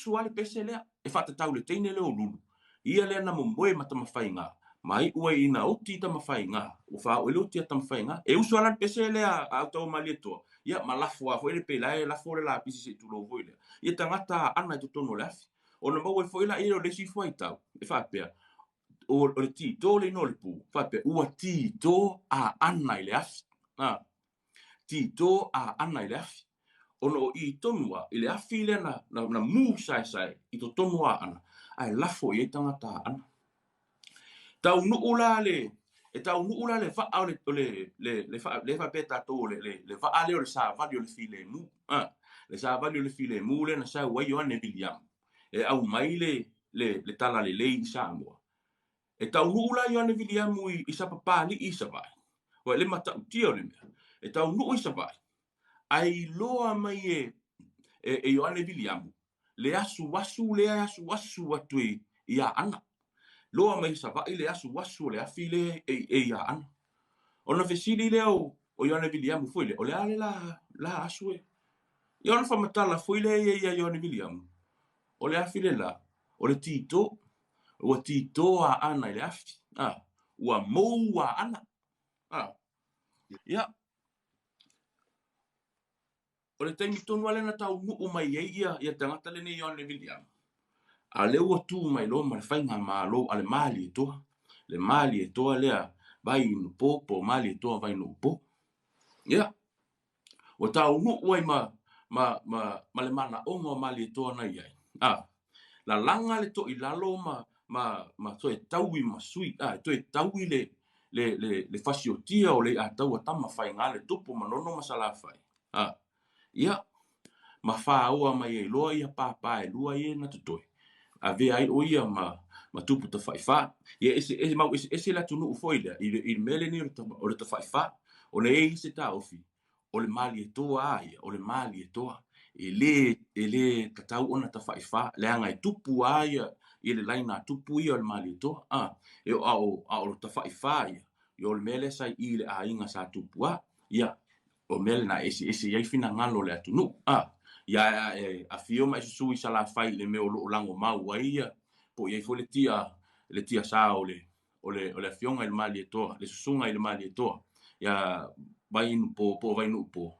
usu lava le pese lea e faatatau i le teine lea o Lulu, ia lea na momoe ma Tamafaiga, ma iu ai ina oti Tamafaiga, ua faaoo ai le oti a Tamafaiga. E usu lava la le pese lea a Autaua Malietoa, ia ma lafo lava foi lea pei la e lafo le lapisi se i tulou foi lea, ia tagata aana i totonu o le afi. Ona maua ai foi laia o le isi fuaitau e faapea, o le tito le igoa o le pu, faapea ua tito aana i le afi. A, tito aana i le afi. Ona o i tonu lava i le afi lea na, na, na mū saesae i totonu o Aana, ae lafo i ai tagata Aana. Taunuu la le, e taunuu la le vaa o le, o le, le, le, fa, le faapea tatou o le, le, le vaa lea o le savali o le filemu. A, le savali o le filemu lea na sau ai Ioane Viliamu e aumai le, le, le talalelei i Samoa. E taunuu la Ioane Viliamu i, i Sapapalii i Savaii. Ua le matautia o le mea. E taunuu i Savaii, ae iloa mai e, e, e Ioane Viliamu le asuasu lea e asuasu atu i, i Aana. Loa mai Savaii le asuasu o le afi lea e, e i Aana. Ona fesili lea o, o Ioane Viliamu foi lea, o le a le la, la asu e? Ia ona faamatala foi lea ia ia Ioane Viliamu, o le afi le la, o le tito, ua tito Aana i le afi, a, ua mou Aana. A, ia, O le taimi tonu lava lea na taunuu mai ai ia, ia tagata lenei Ioane Viliamu, a lea ua tu mai loa ma le faigamalo a le Malietoa, le Malietoa lea Vaiinupo po o Malietoa Vainuupo. Ia, ua taunuu ai ma, ma, ma, ma le manaoga o Malietoa na i ai. A, lalaga le toilalo ma, ma, ma toe taui ma sui, a, toe taui le, le, le, le fasiotia o Leiataua Tamafaiga le tupu Manono ma Salafai. A, ia, ma fāoa mai ai loa ia pāpā e lua ia na totoe, avea ai ʻo ia ma, ma tupu tafaʻifā. Ia ese, ese, mau eseese le atunuu foi lea i le, i le mea lenei o le, o le tafaʻifā, ona e i ai se taofi, o le Malietoa a ia, o le Malietoa. E lē, e lē tatau ona tafaʻifā, leaga e tupu a ia, ia le laina tupu ia o le Malietoa. A, e o, a o, a o le tafaʻifā ia, ia o le mea lea sa i i le aiga sa tupu a, ia, o mea lena e eseese i ai finagalo o le atunuu. A, ia a e afio ma e susu i Salafai i le mea o lo o lagomau ai ia, po o i ai foi le tia, le tiasa o le, o le, o le afioga i le Malietoa, le susuga i le Malietoa, ia Vaiinupo po o Vainuupo,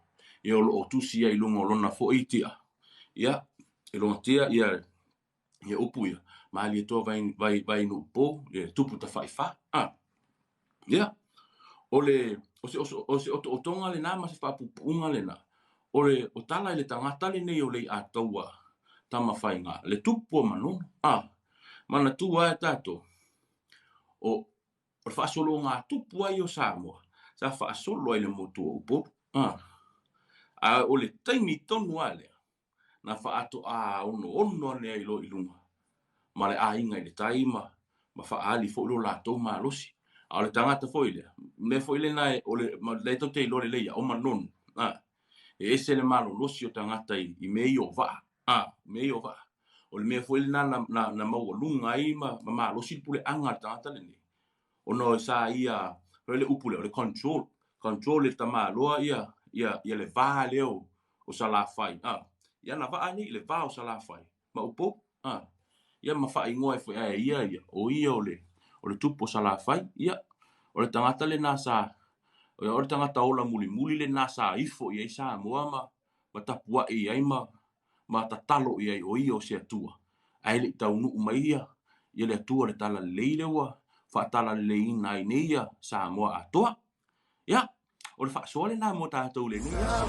ia o lo o tusi ai i luga o lona foi tia, ia, i lona tia, ia, ia upu ia, Malietoa vai, vai, Vaiinuupo, ia tupu tafaʻifā. A, ia, o le, o se, o se otootoga lena ma se faapuupuuga lena, o le, o tala i le tagata lenei o Leiataua Tamafaiga, le tupu o Manono. A, manatua e tatou, o, o le faasologatupua ia o Samoa, sa faasolo ai i le motu o Upolu. A, a o le taimi tonu lava lea, na faatoa onoono ane ai loa i luga ma le aiga i le tai ma, ma faaali foi lo latou malosi. A o le tagata foi lea, mea foi lena e, o le, ma, lea tou te iloa lelei ia, o Manono. A, e ese le malolosi o tagata i, i mea ia o vaa. A, mea ia o vaa. O le mea foi lena na, na, na maualuga ai ma, ma malosi le puleaga a le tagata lenei. Ona o sa ia, o le upu lea, o le control. Control e le tamaloa ia, ia, ia le va lea o, o Salafai. A, ia na vaa nei, le va o Salafai. Ma Upolu. A, ia ma faaigoa ai foi ae ia ia, o ia o le, o le tupu o Salafai. Ia, o le tagata lena sa, o le tagata ola mulimuli lena sa ifo i ai Samoa ma, ma tapuaʻi i ai ma, ma tatalo i ai o ia o se Atua, ae le i taunuu mai ia, ia le Atua le talalelei lea ua faatalaleiina ai nei ia Samoa atoa. Ia, o le faasoa lena mo tatou i lenei aso.